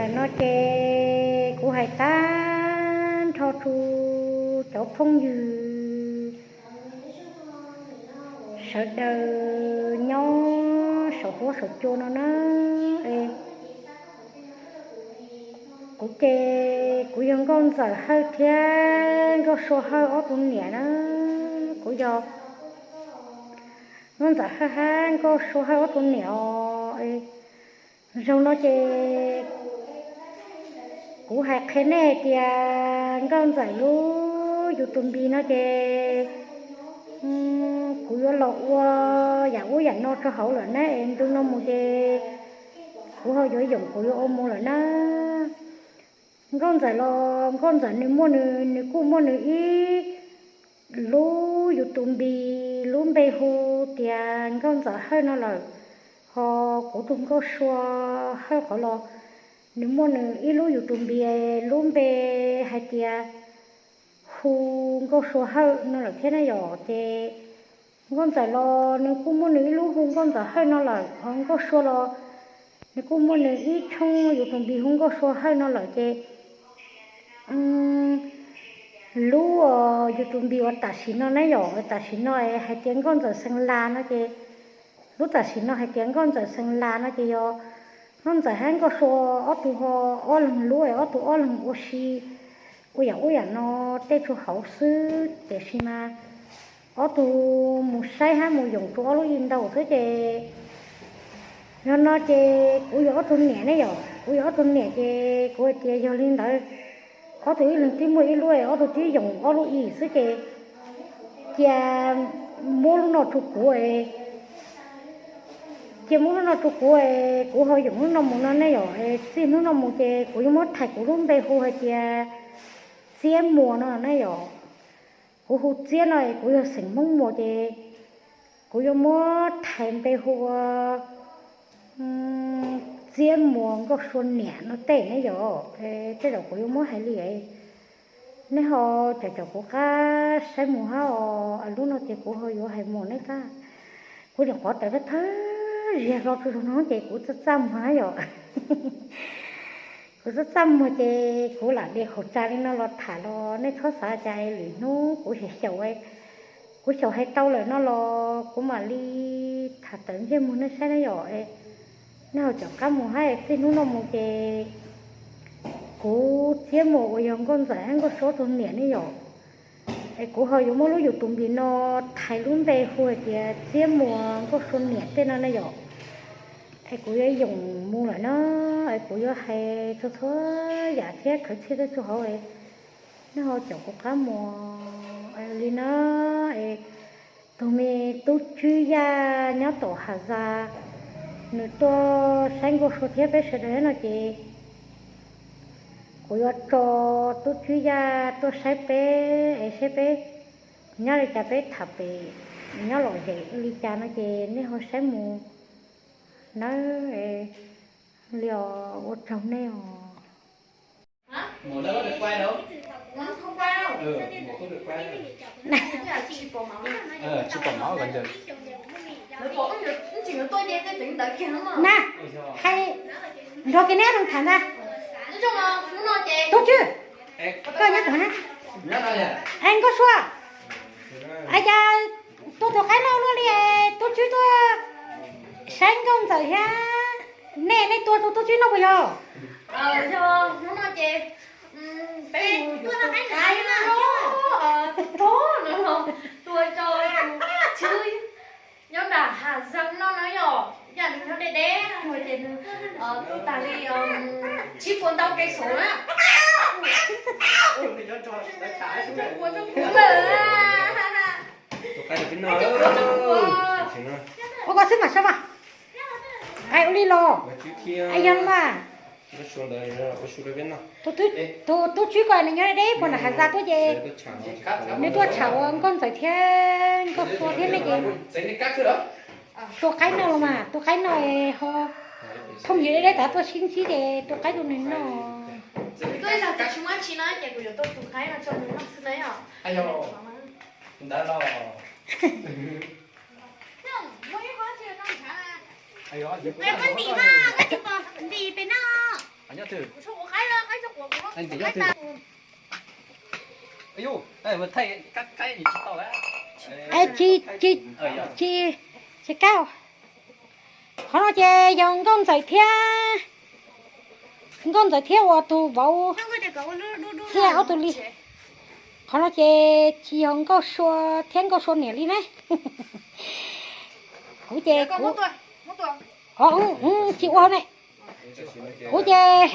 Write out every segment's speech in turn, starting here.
No ces kuv hais tag nrho rau cov phooj ywg sawv daws nyob saum huab saum cua no na. Kuv ces kuv yog Nkauj Ntxawm Hawj thiab Nkauj Sua Hawj ob tug niam na. Kuv yog Nkauj Ntxawm Hawj hab Nkauj Sua Hawj ob tug niam os. Zaum no ces kuv hais qhia nej hais tias Nkauj Ntxawm lub YouTube no ces kuv yuav los ua yam ub yam no rau hauv lawm na, es ntu no mus ces kuv ho yuav yoom kuv yuav ua mus lawm na. Nkauj Ntxawm los Nkauj Ntxawm nws muaj nws, nws kuj muaj nws ib lub YouTube lub npe hu tias Nkauj Ntxawm Hawj no lawm. Ho kuv tus Nkauj Sua Hawj qhov los nws muaj nws ib lub YouTube lub npe hais tias hu Nkauj Sua Hawj no lawm thiab na yom. Ces Nkauj Ntxawm los nws kuj muaj nws ib lub hu Nkauj Ntxawm Hawj no lawm, ho Nkauj Sua los nws kuj muaj nws ib tshooj YouTube hu Nkauj Sua Hawj no lawm ces lub YouTube uas tam sim no na yom, tam sim no hais tias Nkauj Ntxawm Xeev Las no ces, lub tam sim no hais tias Nkauj Ntxawm Xeev Las no ces yog Nkauj Ntxawm hab Nkauj Sua ob tug ho ob leeg lub, ob tug ob leeg ua si ua yam ub yam no tej tsuag hauv xwb, tiam sis mas ob tug mus saib hab mus yoom rau ob lub ib ntau xwb ces, yog no ces kuv yog ob tug niam ne yom, kuv yog ob tug niam ces kuv hais tias yog li ntawd ob tug ib leeg twb muaj ib lub, ob tug twb yoom ob lub ib xwb ces cia muab lub no rau kuv, cia muab lub no rau kuv, kuv ho yoom lub no mus no ne yom. Txij hnub no mus ces kuv yuav muab thais kuv lub npe hu hais tias Txiab Muas no ne yom. Kuv hu Txiab no es kuv yog xeem Hmoob Muas ces kuv yuav muab thais npe hu ua Txiab Muas Nkauj Sua niam no tej ne yom. Tej zaum kuv yuav muab hais li, nej ho caum caum kuv qab saib mus hab os. Lub no ces kuv ho yuav hais mus nej qab, kuv nyuam qhuav tawm thawj thawj ziag hlo rau no ces kuv txaj txaj muag na yom. Kuv txaj txaj muag ces kuv lam de khauv tsa li no los tham los nej txhob xav cas es lwm hnub kuv xyaum xyaum, kuv xyaum hais tau lawm no los kuv mam li tham tawm ntsej muag nej saib na yom. Nej ho caum qab mus hab, txij hnub no mus ces kuv Txiab Muas uas yog Nkauj Ntxawm hab Nkauj Sua tus niam ne yom, es kuv ho yuav muab lub YouTube no thais lub npe hu hais tias Txiab Muas Nkauj Sua niam tej no na yom. Es kuv yuav yoom mus lawm na, es kuv yuav hais txhua txhua yam thiab khawv txhiaj tej txhua hauv, nej ho caum kuv qab mus li na. Es tus me tub Tswb Yaj nyob tom Has Zas, nws tuaj saib Nkauj Sua thiab peb sawv daws no ces kuv yuav tso tub Tswb Yaj tuaj saib peb es saib peb nyob li cas, peb tham pem nyob lom zem li cas no ces nej ho saib mus nawb. Li os, ua tsaug nej os. Na, hais nrog kiag neb leeg tham ntag. Tub Tswb, koj nyob tom na. Es Nkauj Sua, cas tuaj tus qaib noj luaj li, Tub Tswb tuaj saib Nkauj Ntxawm thiab nej, nej tuaj tus Tub Tswb noj puas yog? Yog hnub no ces peb mus yuav tus qaib no, tus rog no los tua rau tus Tswb nyob nram Has Zas no na yom. Yam nws nyob deb deb no ces nws tuaj tag li tsib puas ntau kev xauv na. Ua koj xwb mas sab mas. Qais ua li los. Yog mas. Tus Tub Tswb ko nws nyob deb puag nram Has Zas tuaj ces nws tuaj tsham ua Nkauj Ntxawm thiab Nkauj Sua thiab nej ces tua qaib noj los mas, tua qaib noj ho phooj ywg deb deb tas tuaj sib ntsib ces tua qaib rau nws noj. Ntim mas, koj tsis pom ntim pem no. Tsis, tsis, tsis kav. Qhov no ces yog nkauj ntxawm thiab, nkauj ntxawm thiab uas tus vauv thiab ob tug li. Qhov no ces tsis yog nkauj sua thiab nkauj sua niam li na. Kuv ces kuv, o, tsis ua ne. Kuv ces,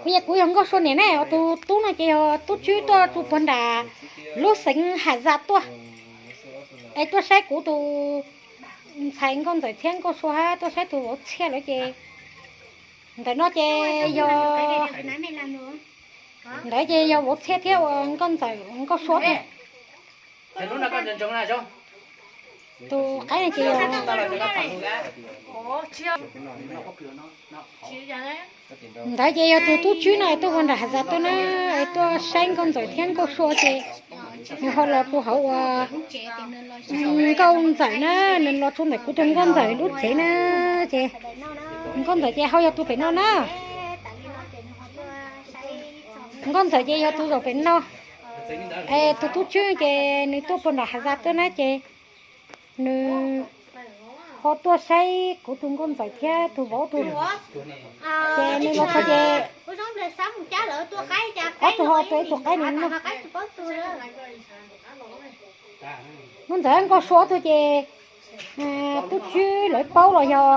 kuv ces kuv yog nkauj sua niam ne, tus tub no ces yog tub tswb tuaj txug puag nram lub xeev Haj Zaj tuaj. Es tuaj saib kuv tus ntxhais nkauj ntxawm thiab nkauj sua hab tuaj saib tus vauv txhiaj lawm ces ntawm no ces yog, ntawd ces yog vauv txhiaj thiab ua nkauj ntxawm nkauj sua. Tus qaib no ces yog, ntawd ces yog tus tub tswb no tuaj puag nram Haj Zaj tuaj na, es tuaj saib nkauj ntxawm thiab nkauj sua ces nws ho los txug hauv uas nkauj ntxawm na, nws los txug ntawm kuv tus nkauj ntxawm lub tsev na, ces nkauj ntxawm ces ho yog tus pem no na. Nkauj ntxawm ces yog tus zaum pem no. Es tus tub tswb ces nws tuaj puag nram Haj Zaj tuaj na ces nws ho tuaj saib kuv tus nkauj ntxawm thiab tus vauv tus. Ces nws los txog ces ob tug ho tua ib tug qaib no. Hnub ntawd nkauj sua ob tug ces tub tswb lawv paub los yog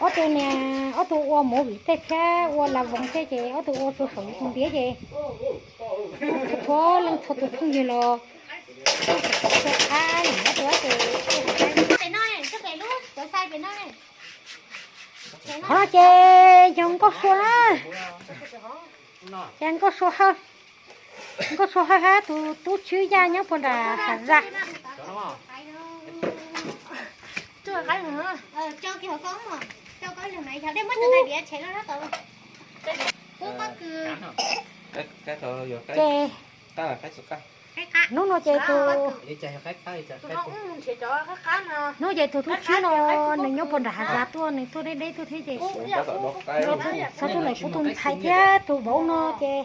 ob tug niag, ob tug ua movie tej thiab ua la voos tej ces ob tug ua txug saum YouTube ntiav ces txhua leej txhua tus phooj ywg los ua qab li ob tug ces qhov no ces yog nkauj sua na, ces nkauj sua hawj, nkauj sua hawj hab tus tub tswb yaj nyob puag nram Haj Zaj. Ces hnub no ces tus, hnub ces tus tub tswb no nws nyob puag nram Haj Zaj tuaj, nws tuaj deb deb tuaj thiab ces txog tuaj ntawm kuv tus ntxhais thiab tus vauv no ces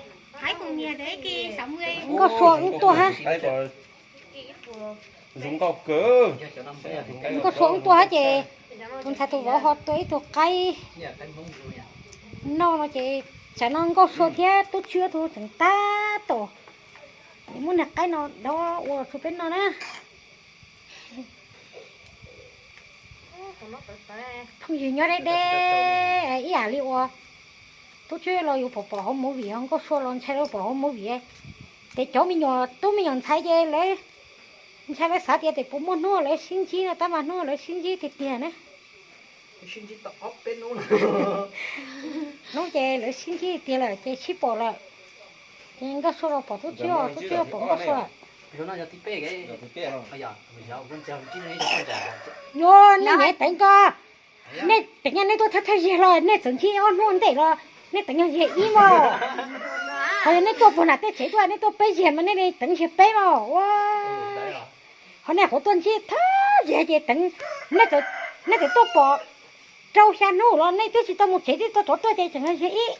nkauj sua wb tuaj hab. Nkauj sua wb tuaj hab ces tus ntxhais tus vauv ho tua ib tug qaib noj no ces tsam no nkauj sua thiab tub tswb ob tug tseem tab tom muab niag qaib no dob ua txug peb noj na. Phooj ywg nyob deb deb ib yam li uas tub tswb los yus pom pom hauv movie, nkauj sua los ntshai los pom hauv movie. Ces cov me nyuam tub me nyuam ntxhais ces lawv ntshai lawv xav tias tes puas muaj hnub lawv sib ntsib no tab mas hnub lawv sib ntsib tiag tiag na. Hnub ces lawv sib ntsib tiag lawm ces sib pom lawm. Ces nkauj sua los pom tub tswb, tub tswb los pom nkauj sua. Yuav nej nyiam teev ko, nej teev yog nej tuaj thawj thawj zaug los nej txawm ntsib ob hnub ntej los nej teev yog zaug ib mas. Ho yog nej tuaj puag nram tej tsev tuaj nej tuaj peb zaug mas nej teev zaug peb mas ua. Ho nej qhuav tuaj ntsib thawj zaug ces teev, nej txawm tuaj pom rau xya hnub los nej twb tsis tau mus tsev twb tuaj rov tuaj ces tseem yog zaug ib.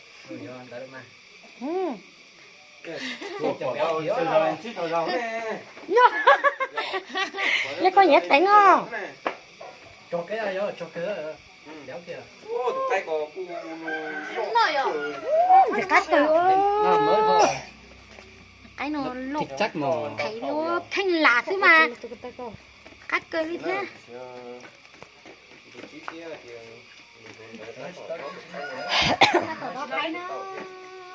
Yog koj nyiam teev os. Ntxim qab kawg. Qaib no loj, pheej las xwb mas qab kawg li thiab. Tom no qaib no,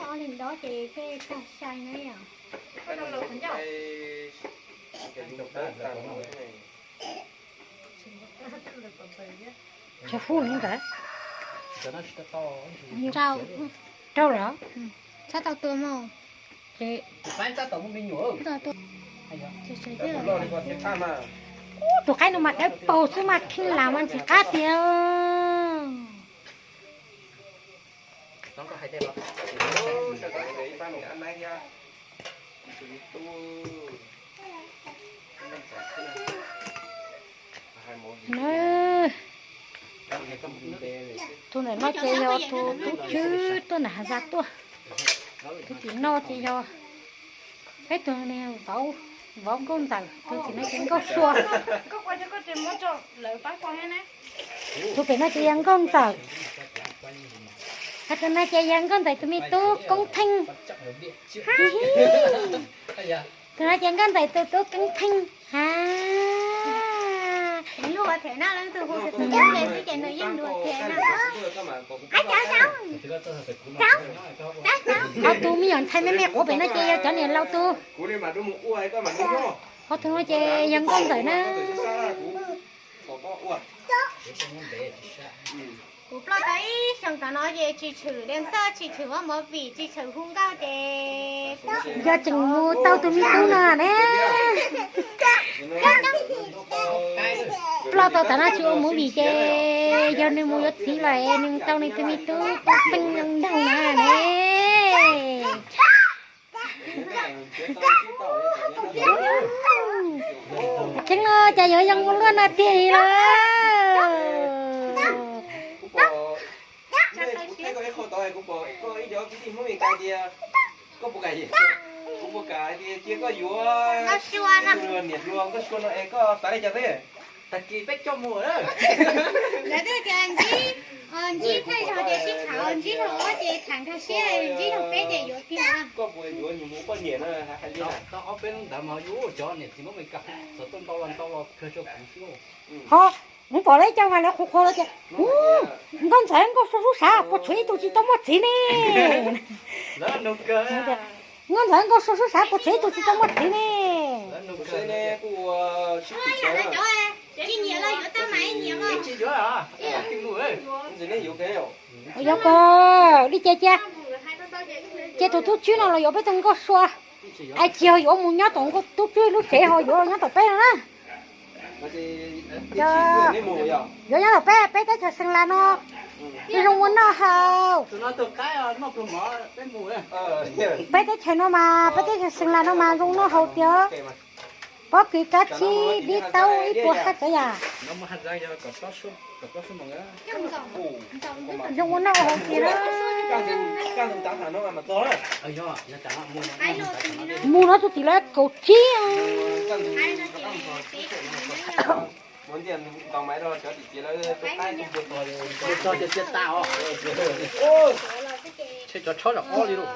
ob leeg dob ces tej tag sai na yom. Tsis hub li ntawd. Rau, rau lawm. Txhob tau tua mog. Ces tus qaib no mas dawb paug xwb mas kheej las mas ntxim qab tiag. Na, Tus ntawm no ces yog tus tub tswb tuaj ntawm hav zaj tuaj. Tus tim no ces yog peb tus niag vauv, vauv nkauj ntxawm, tus tim no ces nkauj sua. Tus pem no ces yog nkauj ntxawm. Hos tus no ces yog nkauj ntxawm tus me tub koob pheej. Tus no ces nkauj ntxawm tus tub koob pheej ha. Hos tus me nyuam ntxhais me me quav pem no ces yog cov niam laus tus. Hos tus no ces yog nkauj ntxawm na. Kuv ploj tau ib xyoos tom no ces tsis tshwm li ntxawj, tsis tshwm muab movie, tsis tshwm hu nkauj ces yog tseem mus tau tus me tub no ne. Ploj tau tom no tsis ua movie ces yog nws mus yuav txiv lawm nws mus tau nws tus me tub tub pheej nrog na ne. Tseeb los cas yuav zoo ua luaj no tiag li lawm. Koj puas kam hais tias cia koj yuav niam hluas Nkauj Sua no es koj xav li cas thiab? Tag kis peb coj mus. Lawv twb tias ntsib, ntsib thawj zaug ces sib tham, ntsib zaug ob ces tham nkag siab, ntsib zaug peb ces yuav kiag. Koj puas yuav nws mus poj niam no hais li na? Tau ob peb hnub ntawd mas yus cov niam txiv muab Meskas txov tuaj ntau los ntau los kawg rau kuv xwb. Ho, kuv pom lawv cov mas lawv qhuav qhuav lawv tias, Nkauj Ntxawm Nkauj Sua sub sav puas tshuav ib tug tsis tau muaj txiv ne? Nkauj Ntxawm Nkauj Sua sub sav puas tshuav ib tug tsis tau muaj txiv ne? Yuav kawg li ces cia, cia tus tub tswb no los yuav peb tug Nkauj Sua. Ais tsis yog yuav mus nyob tom tub tswb lub tsev ho yuav los nyob tom peb no na. Yuav nyob tom peb, peb teb chaws Xeem Las no zoo ua noj haus. Peb teb chaws no mas, peb teb chaws Xeem Las no mas zoo noj haus tiag. Pob kws, kab tsib, dib taub, ib puas hab tsav yam. Zoo ua noj haus tiag na. Mus no tus tim lawv kaum tsib.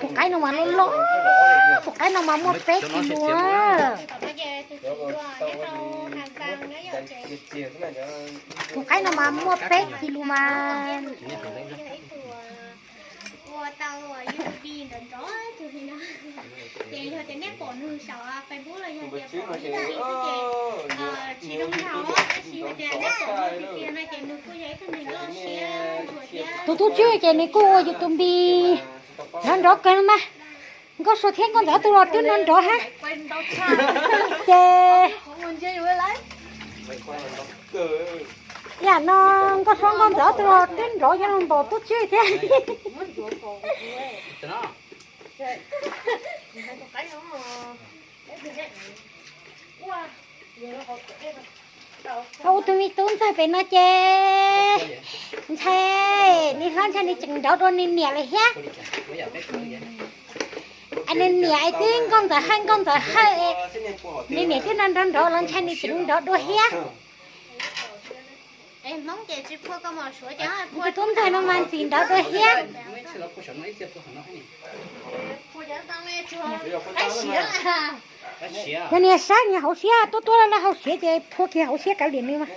Tus qaib no mas loj loj, tus qaib no mas muaj peb kis lus. Tus qaib no mas muaj peb kis lus mas. Ua tau YouTube nrov nrov tug li no. Ces yog tias nej pom nws saum Facebook los yog tias pom YouTube xwb ces tsis zoo nraug, tab sis yog tias nej pom nws tiag tiag no ces nws kuj yog ib tug neeg loj siab ntsuas thiab. Tus tub tswb ces nws kuj ua YouTube nrov nrov kawg mas. Nkauj Sua thiab Nkauj Ntxawm ob tug los twb nrov nrov hab. Ces yam no Nkauj Sua Nkauj Ntxawm ob tug los twb nrov nyob los npaum tub tswb thiab. Ua tus me tub ntxawg pem no ces ntshai, nws hlob ntshai nws tseem nrov dua nws niam lawm thiab. Es nws niam es twb Nkauj Ntxawm Hawj Nkauj Ntxawm Hawj, nws niam twb nrov nrov nrov los ntshai nws tseem nrov dua thiab. Tus tub ntxawg no mas ntxim nrov dua thiab. Yog niag saib niag hauv siab tuab tuab lawm hauv siab ces phua kiag hauv siab kav liam nws mas.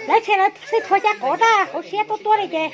Lawv tshe lawv xwb phua caj qov tag hauv siab tuab tuab li ces.